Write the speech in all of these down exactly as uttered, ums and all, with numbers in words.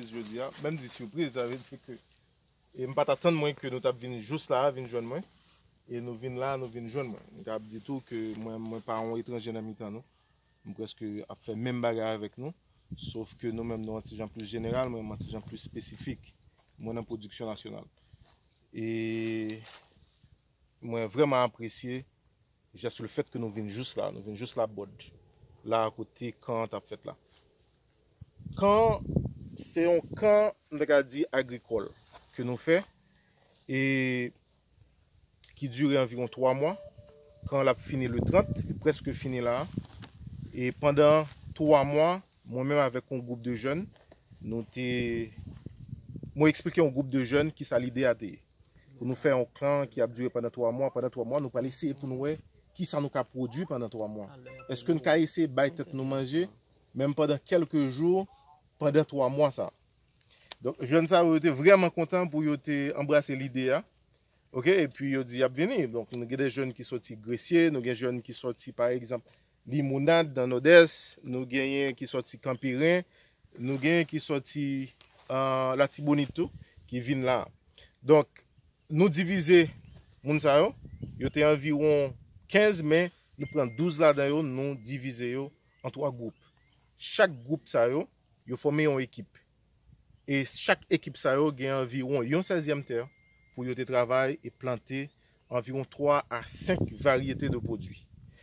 Jodi a, menm di sipriz, sa vle di ke e m pa t atann mwen ke nou t ap vin jous la a, vin jwenn mwen. E nou vin la, nou vin jwenn mwen. M ka ap di tou ke mwen, mwen pa yon etranje nan mitan nou. M prèske ap fè menm bagay avèk nou. Sof ke nou menm nou yon ti jan plis jeneral, mwen yon ti jan plis espesifik. Mwen nan pwodiksyon nasyonal. E mwen vrèman apresye jis le fèt ke nou vin jous la, nou vin jous la bòd la kote kan an t ap fèt la. Kan se yon kan, m ta ka di agrikòl ke nou fè e ki dire anviwon twa mwa. Kan l ap fini le trant, li prèske fini la. E pandan twa mwa, mwen menm avèk yon gwoup de jèn, nou te mwen eksplike yon gwoup de jèn ki sa lide a te ye. Pou nou fè yon kan ki ap dire pandan twa mwa. Pandan twa mwa, nou pral eseye pou nou wè ki sa nou ka pwodui pandan twa mwa. Èske nou ka eseye bay tèt nou manje, menm pandan kèlke jou, pandan twa mwa sa. Donk, jèn sa yo, yo te vrèman kontan pou yo te anbrase lide a. Oke, epi yo di y ap vini. Donk, nou gen de jèn ki soti Gresye, nou gen jèn ki soti, pa egzanp, Limonad, nan Nòdès, nou genyen ki soti Kanperen, nou genyen ki soti, ah, Latibonit tou, ki vin la. Donk, nou divize moun sa yo, yo te anviwon kenz, men nou pran douz ladan yo, nou divize yo an twa gwoup. Chak gwoup sa yo, yo fòme yon ekip. E chak ekip sa yo gen anviwon yon sèzyèm tè pou yo te travay e plante anviwon twa a senk varyete de pwodui.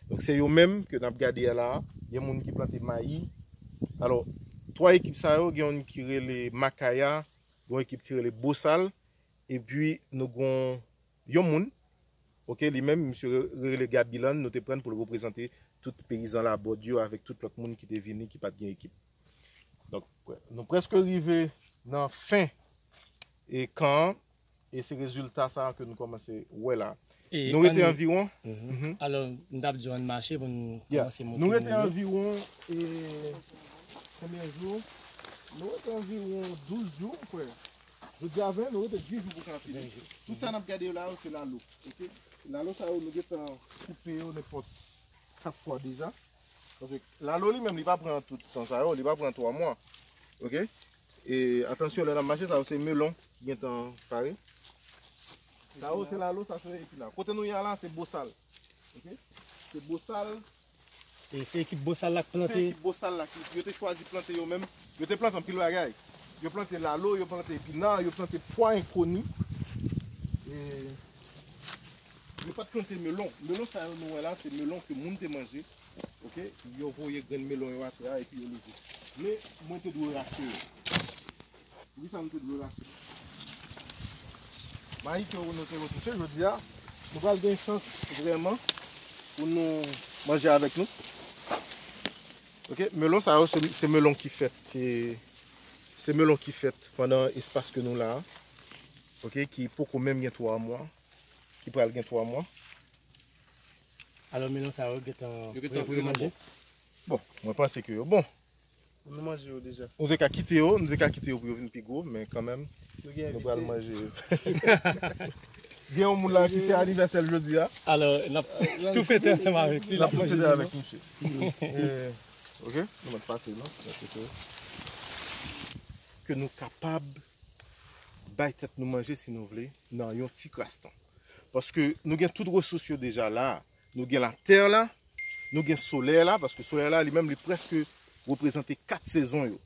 Donk, se yo menm ke n ap gade a la a. Gen moun ki plante mayi. Alò, twa ekip sa yo, gen youn ki rele Makaya, gen yon ekip ki rele Bosal, epi nou gen yon moun, oke, li menm, misye re-, rele Gabilan, nou te pran pou l reprezante tout peyizan Labòd yo avèk tout lòt moun ki te vini ki pa t gen ekip. Donk, nou prèske rive nan fen e kan an, e se rezilta sa a ke nou kòmanse wè la. E nou rete ann anviwon. Mhm. Mhm. Alò, m t ap di w ann mache pou n Yeah. Kòmanse montre nou yo. Nou rete anviwon, e, konbyen jou? Nou rete anviwon douz jou, m kwè. Jodi a ven, nou rete dis jou pou ka fini. Ven jou. Tout sa n ap gade yo la yo, se lalo, oke? Lalo sa yo, nou gentan koupe yo nenpòt kat fwa deja. Paske lalo li menm, li pa pran tout tan sa yo, li pa pran twa mwa. Oke? E atansyon, lè n ap mache, sa yo se melon ki gentan pare. Sa yo se lalo, sa se epina. Kote nou ye a la, se bosal. Oke? Se bosal. E se ekip bosal la k plante? Se ekip bosal la ki, yo te chwazi plante yo menm. Yo te plante anpil bagay. Yo plante lalo, yo plante epina, yo plante pwa enkoni. E yo pa t plante melon. Melon sa yo nou wè la, se melon ke moun te manje. Oke? Yo voye grenn melon yo atè a epi yo leve. Men mwen te dwe rache yo. Poukisa nou te dwe rache? Mayi ke nou te retouche jodi a, nou pral gen chans vrèman pou nou manje avèk nou. Oke, melon sa yo, se, se melon ki fèt, se, se melon ki fèt pandan espas ke nou la a. Oke, ki poko menm gen twa mwa, ki pral gen twa mwa. Alò, melon sa yo gentan prè pou yo manje? Bon, mwen panse ke yo bon. Nou manje yo deja. Nou te ka kite yo, nou te ka kite yo pou yo vin pi gwo, men kanmenm, nou pral manje yo. Gen yon moun la ki se anivèsè l jodi a. Alò, n ap tou fete ansanm avèk li, n ap tou fete avèk misye. E, oke, nou mèt pase, non? Mèt pase. Ke nou kapab bay tèt nou manje, si nou vle, nan yon ti kras tan. Paske nou gen tout resous yo deja la. Nou gen latè la, nou gen solèy la, paske solèy la, li menm, li prèske reprezante kat sezon yo.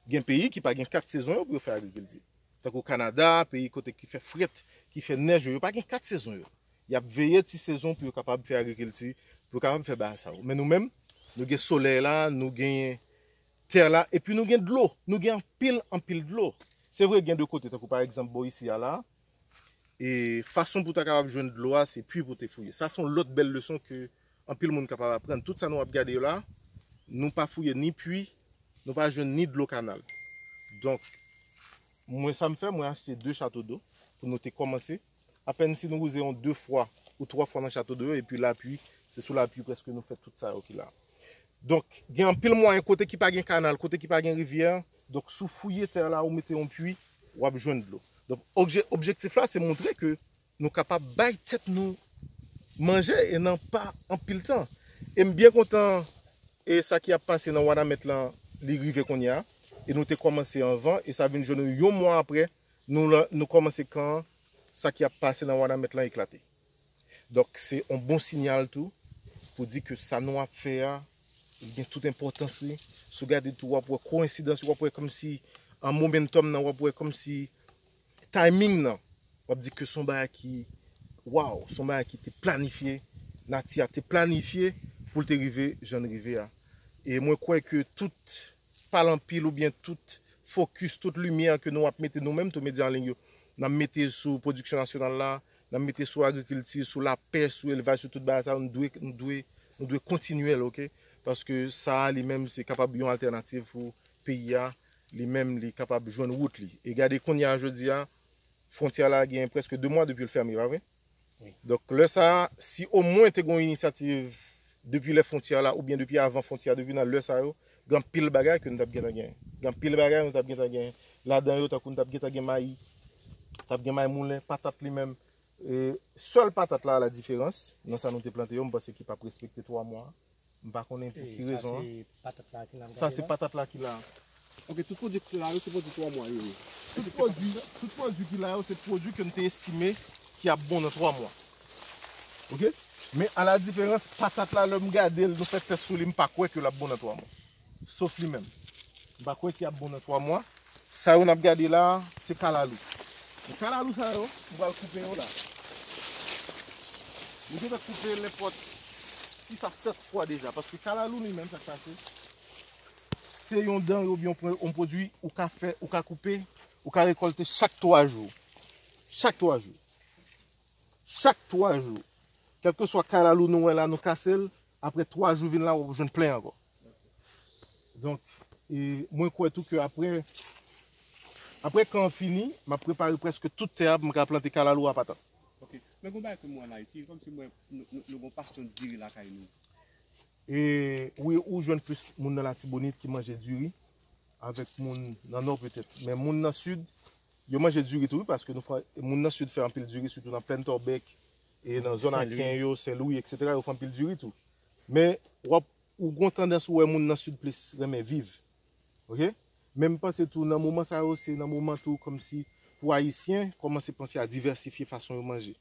Gen peyi ki pa gen kat sezon yo pou yo fè agrikilti. Tankou Kanada, peyi kote ki fè frèt, ki fè nèj yo, yo pa gen kat sezon yo. Y ap veye ti sezon pou yo kapab fè agrikilti, pou yo kapab fè bagay sa yo. Men nou menm, nou gen solèy la, nou gen tè la, epi nou gen dlo. Nou gen anpil, anpil dlo. Se vre, gen de kote, tankou pa egzanp, bò isi a la, e fason pou ta kapab jwenn dlo a, se pwi pou te fouye. Sa se yon lòt bèl leson ke anpil moun kapab aprann. Tout sa nou ap gade yo la, nou pa fouye ni pwi, nou pa jwenn ni dlo kanal. Donk, mwen sa m fè, mwen achte de chato do pou nou te kòmanse. Apèn si nou wouze yon de fwa ou twa fwa nan chato do yo, epi lapwi, se sou lapwi prèske nou fè tout sa yo ki la. Donk, gen anpil mwayen kote ki pa gen kanal, kote ki pa gen rivyè. Donk, si w fouye tè la, ou mete yon pwi, w ap jwenn dlo. Donk, obje-, objektif la, se montre ke nou kapab bay tèt nou manje e nan pa anpil tan. E m byen kontan e sa ki ap pase nan Wanament lan, li rive kounye a. E nou te kòmanse anvan, e sa vin jwenn nou yon mwa apre, nou, la- nou kòmanse kan sa ki ap pase nan Wanament lan eklate. Donk, se yon bon siyal tou pou di ke sa nou ap fè a, li gen tout enpòtans li. Si w gade tou, w ap wè koyensidans, w ap wè kòmsi an momentum nan, w ap wè kòmsi timing nan, w ap di ke se yon bagay ki, waw, se yon bagay ki te planifye, nati a te planifye pou l te rive jan l rive a. E mwen kwè ke tout pale anpil oubyen tout fokis, tout limyè ke nou ap mete nou menm tou medya an liy yo, n ap mete sou pwodiksyon nasyonal la, n ap mete sou agrikilti, sou lapèch, sou elvaj, sou tout bagay sa yo, nou dwe, nou dwe, nou dwe kontinye l, oke? Paske sa a li menm se kapab yon altènativ pou peyi a, li menm li kapab jwenn wout li. E gade kounye a jodi a, fwontyè la gen prèske de mwa depi l fèmen, pa vre? Wi. Donk, lè sa a, si omwen te gen yon inisyativ depi lè fwontyè la, oubyen depi avan fwontyè a, depi nan lè sa yo, gen anpil bagay ke nou t ap gentan genyen. Gen anpil bagay nou t ap gentan genyen. Ladan yo, tankou nou t ap gentan gen mayi, t ap gen mayi moulen, patat li menm. E, sèl patat la, la diferans, nan sa nou te plante yo, m panse ki p ap respekte twa mwa. M pa konnen pou ki rezon. Sa se patat la ki la. Sa se patat la ki la. Ok, tout pwodui ki la yo, se pwodui twa mwa yo ye. Tout pwodui, tout pwodui ki la yo, se pwodui ke n te estime ki ap bon nan twa mwa. Ok? Men a la diferans, patat la, lè m gade l, nou fè tès sou li, m pa kwè ke l ap bon nan twa mwa. Sof li menm. M pa kwè ki ap bon nan twa mwa. Sa yo n ap gade la, se kalalou. Men kalalou sa yo, m pral koupe yo la. M gentan koupe nenpòt sis a sèt fwa deja, paske kalalou li menm, sa k pase, se yon danre oubyen yon pwodui ou ka fè, ou ka koupe, ou ka rekòlte chak twa jou. Chak twa jou. Chak twa jou. Kèlkeswa kalalou nou wè la, nou kase l, apre twa jou vin la, w ap jwenn plen ankò. Donk, e, mwen kwè tou ke apre, apre kan an fini, m ap prepare prèske tout tè a pou m ka plante kalalou a patat. Ok. Men gon bagay ke m wè an Ayiti, kòmsi mwen, nou, nou, nou gon pasyon diri lakay nou. E, wi, ou jwenn plis moun nan Latibonit ki manje diri avèk moun nan Nò petèt. Men moun nan Sid, yo manje diri tou, wi, paske nou fè, moun nan Sid fè anpil diri, sitou nan Plèn Tòbèk, e nan zòn Aken yo, Sen Lwi, etsetera, yo fè anpil diri tou. Men, w ap, ou gon tandans ou wè moun nan Sid plis renmen viv. Ok? Men m panse tou, nan moman sa yo, se nan moman tou, kòmsi pou Ayisyen, kòmanse panse a divèsifye fason yo manje.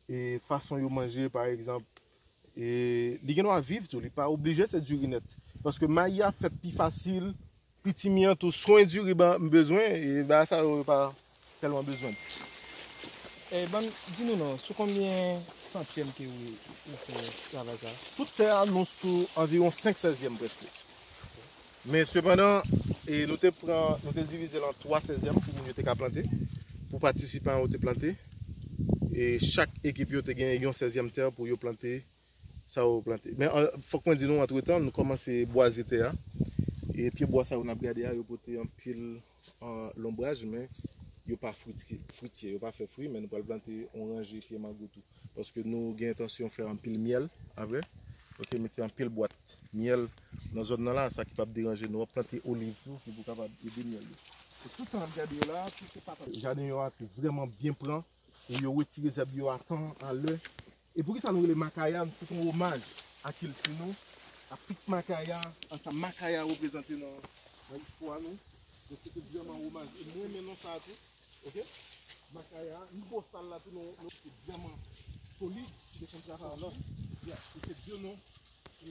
E fason yo manje, pa egzanp, e li gen dwa viv tou, li pa oblije se diri nèt. Paske mayi a fèt pi fasil, pitimi an tou, swen diri ban m bezwen, e bagay sa yo, yo pa tèlman bezwen. E ban m, di nou non, sou konbyen santyèm ke ou, ou fè travay sa? Tout tè a, nou sou anviwon senk sèzyèm prèske. Men sepandan, e nou te pran, nou te divize l an twa sèzyèm pou moun yo te ka plante, pou patisipan yo te plante. E chak ekip yo te gen yon sèzyèm tè pou yo plante sa yo plante. Men, an, fòk mwen di nou, antretan, nou kòmanse bwaze tè a. E pye bwa sa yo n ap gade a, yo pote anpil, an, lonbraj, men yo pa fritye, fritye, yo pa fè fwi, men nou pral plante yon ranje pye mango tou. Paske nou gen entansyon fè anpil myèl apre. Ok, mete anpil bwat myèl nan zòn nan la, sa ki p ap deranje nou. W ap plante oliv tou, ki pou kapab ede myèl yo. E tout sa n ap gade yo la, tout se patat. Jaden yo a te vrèman byen pran, e yo retire zèb yo a tan, a lè. E poukisa nou rele Makaya? Se yon omaj a kilti nou, a tout Makaya, a sa Makaya reprezante nan, nan istwa nou. Donk, se te vrèman omaj. E mwen renmen non sa a tou. Ok? Makaya, ni bosal la tou, nou, nou, se vrèman solid, ki te konn travay ansanm. Yeah, e se de non, e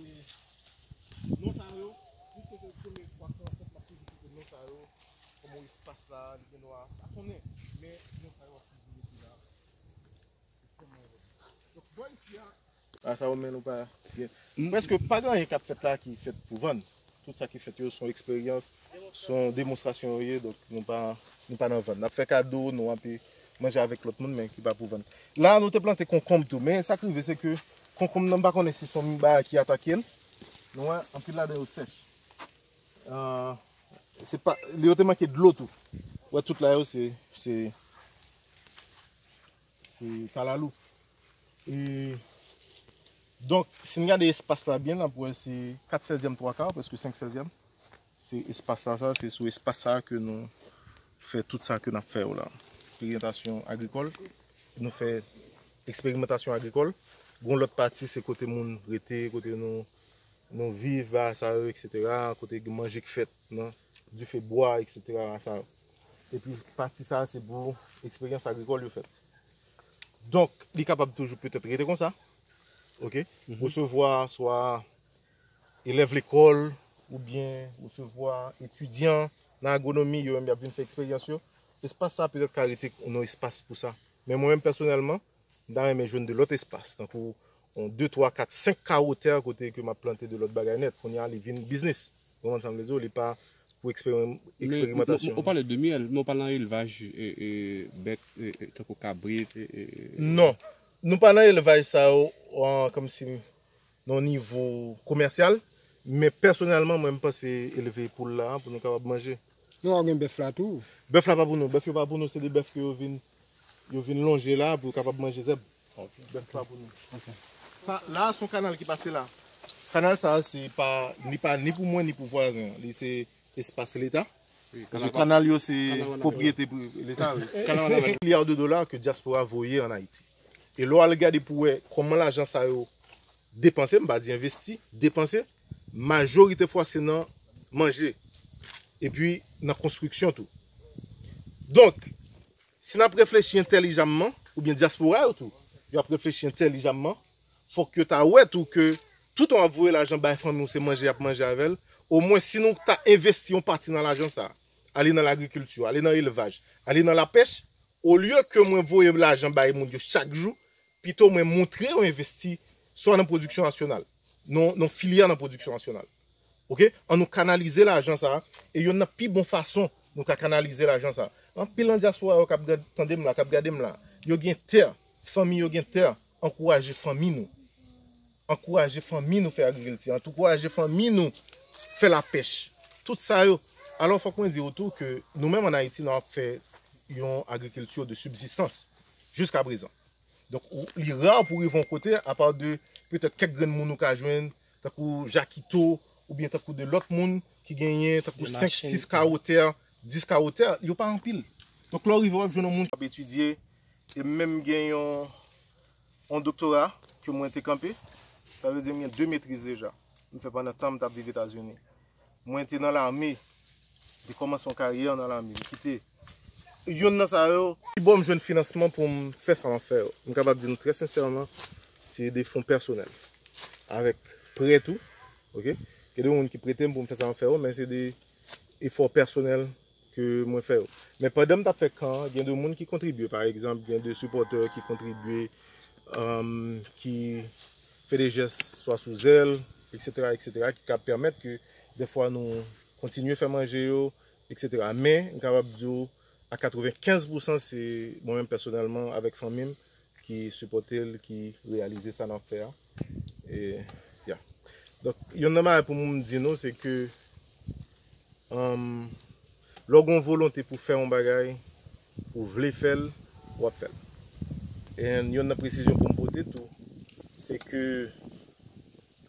non sa yo, piske se premye fwa ke, an fèt, m ap toujou kite non sa yo, kòman espas la, li gen dwa, pa konnen, men non sa yo ap toujou rete la. Donk, bò isi a. A sa yo, men nou pa gen. Prèske pa gen anyen k ap fèt la ki fèt pou vann. Tout sa ki fèt yo, se yon eksperyans, se yon demonstrasyon yo ye, donk nou pa, nou pa nan vann. N ap fè kado, nou ap manje avèk lòt moun, men ki pa pou vann. La, nou te plante konkonm tou, men sa k rive, se ke konkonm nan, m pa konnen si se yon bagay ki atake l. Nou wè, anpil ladan yo sèch. Ah, se pa, yo te manke dlo tou. Wè, tout la yo, se, se, se kalalou. E, donk, si n gade espas la byen, n ap wè se kat sèzyèm twa ka, prèske senk sèzyèm. Se espas la, sa, se sou espas sa ke nou fè tout sa ke n ap fè yo la. Oryantasyon agrikòl, nou fè eksperimantasyon agrikòl. Gon lòt pati, se kote moun rete, kote nou, nou viv, bagay sa yo, etsetera, kote gen manje k fèt nan, dife bwa, etsetera sa yo. Epi pati sa a se pou eksperyans agrikòl yo fèt. Donk, li kapab toujou petèt rete konsa. Oke? Resevwa swa elèv lekòl oubyen resevwa etidyan nan agwonomi, yo menm y ap vin fè eksperyans yo. Espas sa a petèt ka rete yon espas pou sa. Men mwen menm pèsonèlman, m ta renmen jwenn de lòt espas, tankou yon de, twa, kat, senk kawo tè kote ke m ap plante de lòt bagay nèt. Kounye a, li vin biznis. Ou konprann sa m vle di w? Li pa pou eksperim- Men, eksperimantasyon. Ou pale de myèl, men ou pa nan elvaj, e, e, bèt, e, e, tankou kabrit, e, e, e. Non. Nou pa nan elvaj sa yo, an, kòmsi nan nivo komèsyal, men pèsonèlman, mwen, m panse elve poul la pou nou kapab manje. Nou gen bèf la tou. Bèf la pa pou nou. Bèf yo pa pou nou, se de bèf ke yo vin, yo vin lonje la pou yo kapab manje zèb. Ok. Bèf pa pou nou. Ok. Sa, la, se yon kanal ki pase la. Kanal sa, se pa, li pa ni pou mwen, ni pou vwazen an. Li se espas Leta. Wi, paske kanal yo se pwopriyete pri- Leta, wi. Milya de dola ke dyaspora voye ann Ayiti. E lè w al gade pou wè kòman lajan sa yo depanse, m pa di envesti, depanse, majorite fwa se nan manje. Epi nan konstriksyon tou. Donk, si n ap reflechi entèlijamman, oubyen dyaspora yo tou, yo ap reflechi entèlijamman, fòk yo ta wè tou ke toutan w ap voye lajan bay fanmi w, se manje y ap manje avè l. Omwen, si nou ta envesti yon pati nan lajan sa a, ale nan lagrikilti, ale nan elvaj, ale nan lapèch, olye ke mwen voye lajan bay moun yo chak jou, pito mwen montre yo envesti swa nan pwodiksyon nasyonal, nan, nan filyè nan pwodiksyon nasyonal. Oke? An nou kanalize lajan sa a, e youn nan pi bon fason nou ka kanalize lajan sa a. Anpil nan dyaspora yo k ap gad- tande m la, k ap gade m la, yo gen tè, fanmi yo gen tè, ankouraje fanmi nou. Ankouraje fanmi nou fè agrikilti, ankouraje fanmi nou fè lapèch. Tout sa yo. Alò, fòk mwen di w tou ke nou menm ann Ayiti, nou ap fè yon agrikilti de sibzistans jiska prezan. Donk, ou- li ra pou rive yon kote, apa de petèt kèk grenn moun ou ka jwenn, tankou Jakito, oubyen tankou de lòt moun ki genyen, tankou senk, sis kawo tè, dis kawo tè, yo pa anpil. Donk, lè w rive, w ap jwenn yon moun k ap etidye, e m menm gen yon, yon doktora ke mwen te kanpe, sa vle di m gen de metriz deja. M fè pandan tan m t ap viv Etazini. Mwen te nan lame. M te kòmanse yon karyè nan lame. M kite. Youn nan sa yo, ki bò m jwenn finansman pou m fè sa m ap fè yo. M kapab di nou trè sensèman, se de fon pèsonèl. Avèk prè tou. Oke? Gen de moun ki prete m pou m fè sa m ap fè yo, men se de efò pèsonèl ke mwen fè yo. Men pandan m t ap fè kan an, gen de moun ki kontribye. Pa egzanp, gen de sipòtè ki kontribye, um, ki fè de jès swa sou Zelle, etsetera, etsetera, ki ka pèmèt ke dèfwa nou kontinye fè manje yo, etsetera. Men, m kapab di w, a katrevenkenz pousan, se mwen menm pèsonèlman, avèk fanmi m, ki sipòte l, ki reyalize sa n ap fè a. E, ya. Donk, youn nan bagay pou m di nou, se ke, um, lè w gen yon volonte pou fè yon bagay, ou vle fè l, w ap fè l. E youn nan presizyon pou m pote tou, se ke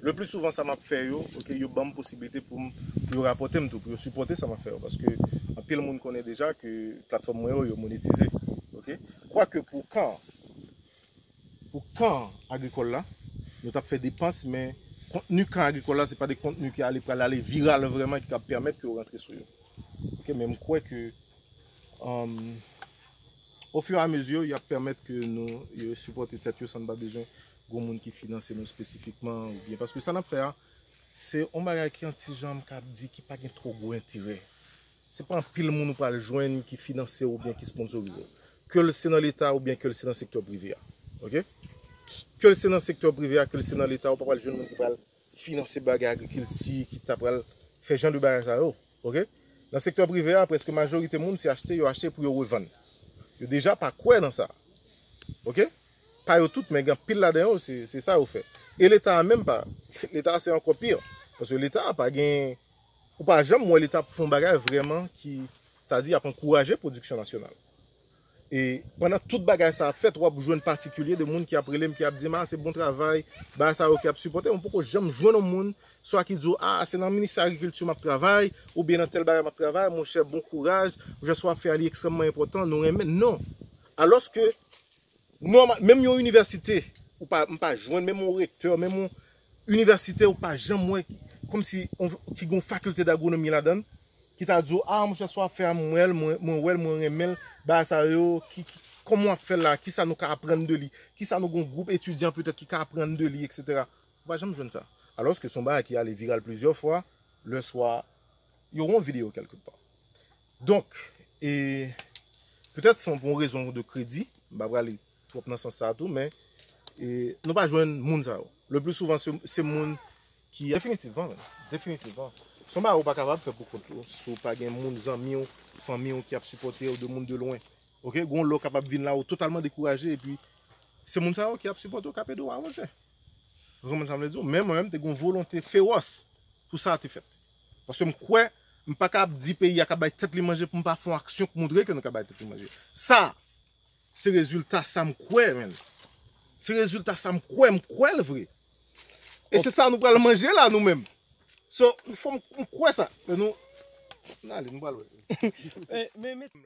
le pli souvan sa m ap fè yo, oke, yo ban m posiblite pou m, pou yo rapòte m tou, pou yo sipòte sa m ap fè yo. Paske anpil moun konnen deja ke platfòm mwen yo, yo monetize. Oke? Kwake pou kan, pou kan agrikòl la, nou t ap fè depans, men kontni kan agrikòl la, se pa de kontni ki ale, pral ale viral vrèman, ki t ap pèmèt ke yo rantre sou yo. Oke? Men m kwè ke, um, ofiramezi, y ap pèmèt ke nou, yo sipòte tèt yo san n pa bezwen gwo moun ki finanse nou espesifikman, oubyen, paske sa n ap fè a, se yon bagay ki yon ti jan m kab di ki pa gen twò gwo enterè. Se pa anpil moun ou pral jwenn ki finanse w oubyen ki sponsorize w. Ke l se nan Leta oubyen ke l se nan sektè prive a. Oke? Ke l se nan sektè prive a, ke l se nan Leta, ou pa pral jwenn moun ki pral finanse bagay agrikilti, ki ta pral fè jan de bagay sa yo. Oke? Nan sektè prive a, prèske majorite moun se achte, yo achte pou yo revann. Yo deja pa kwè nan sa. Oke? Pa yo tout, men gen anpil ladan yo, se, se sa yo fè. E Leta a menm pa. Leta a se ankò pi. Paske Leta a pa gen, ou pa janm wè Leta ap fè yon bagay vrèman ki, ta di, ap ankouraje pwodiksyon nasyonal. E pandan tout bagay sa ap fèt, w ap jwenn patikilye de moun ki ap rele m, ki ap di m, "A, se bon travay, bagay sa yo ki ap sipòte." Mwen poko janm jwenn yon moun, swa ki di w, "A, se nan ministè agrikilti m ap travay, oubyen nan tèl bagay m ap travay, monchè, bon kouraj, jan sa w ap fè a, li ekstrèmman enpòtan, nou renmen." Non. Alòske, nòmal, menm yon inivèsite, ou pa, m pa jwenn, menm yon rektè, menm yon inivèsite, ou pa janm wè, kòmsi, on, ki gen yon fakilte dagwonomi ladan l, ki ta di w, ah, monchè, sa w ap fè a, mwen wè l, mwen, mwen wè l, mwen renmen l, bagay sa yo, ki, ki, kòman w ap fè l la, kisa nou ka aprann de li, kisa nou gon gwoup etidyan petèt ki ka aprann de li, et cetera. Ou pa janm jwenn sa. Alòske se yon bagay ki ale viral plizyè fwa, lè swa, yo wè yon videyo kèlke pa. Donk, e, petèt se yon bon rezon de kredi, m pa prale twòp nan sans sa a tou, men e, nou pa jwenn moun sa yo. Le pli souvan, se, se moun ki, definitivman, men, definitivman. Se yon bagay ou pa kapab fè pou kont ou, si w pa gen moun, zanmi w, fanmi w ki ap sipòte w, de moun de lwen. Oke? Gon lè w kapab vin la, ou totalman dekouraje, epi se moun sa yo ki ap sipòte w, k ap ede w avanse. Ou konprann sa m vle di w? Men mwen menm, te gon volonte fewòs pou sa te fèt. Paske m kwè, m pa ka ap di peyi a ka bay tèt li manje pou m pa fè yon aksyon k montre ke nou ka bay tèt li manje. Sa, se rezilta sa m kwè, menn. Se rezilta sa m kwè, m kwè l vre. E se sa nou pral manje la, nou menm. So, fò m, m kwè sa. Men nou, n ale, nou pral wè. Eh, men, men,